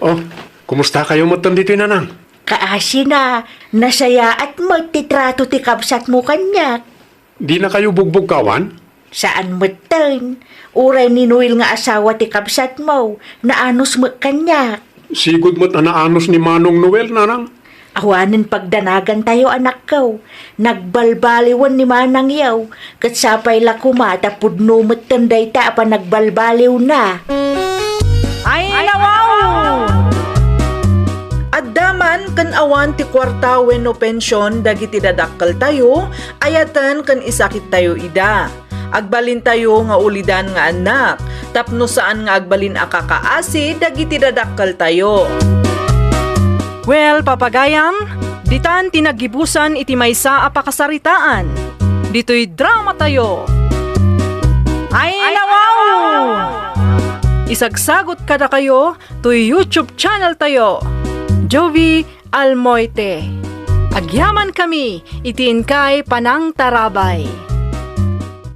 Oh, kumusta kayo metten ditoy, nanang? Kaasina, nasayaat met ti trato ti kabsatmo kaniak. Dina kayo bugbugkawan? Saan metten. Uray ni Noel nga asawa ti kabsatmo, naanus met kaniak. Sigud met a naanus ni Manong Noel, nanang. Awanen pagdanagantayo, anakko. Nagbalbaliwen ni manangyo, ket sapay la koma ta pudno metten dayta a panagbalbaliwna. Ay, nawaw! Adda man ken awan ti kuarta wenno pension dagiti dadakkeltayo, ayaten ken isakittayo ida. Agbalintayo nga ulidan nga annak, tapno saan nga agbalin a kakaasi dagiti dadakkeltayo. Well, papagayam, ditan ti naggibusan iti maysa a pakasaritaan. Ditoy dramatayo. Ay, nawaw! Isagsagot kadakayo toy YouTube channeltayo, Jovie Almoite. Agyamankami iti inkay panangtarabay.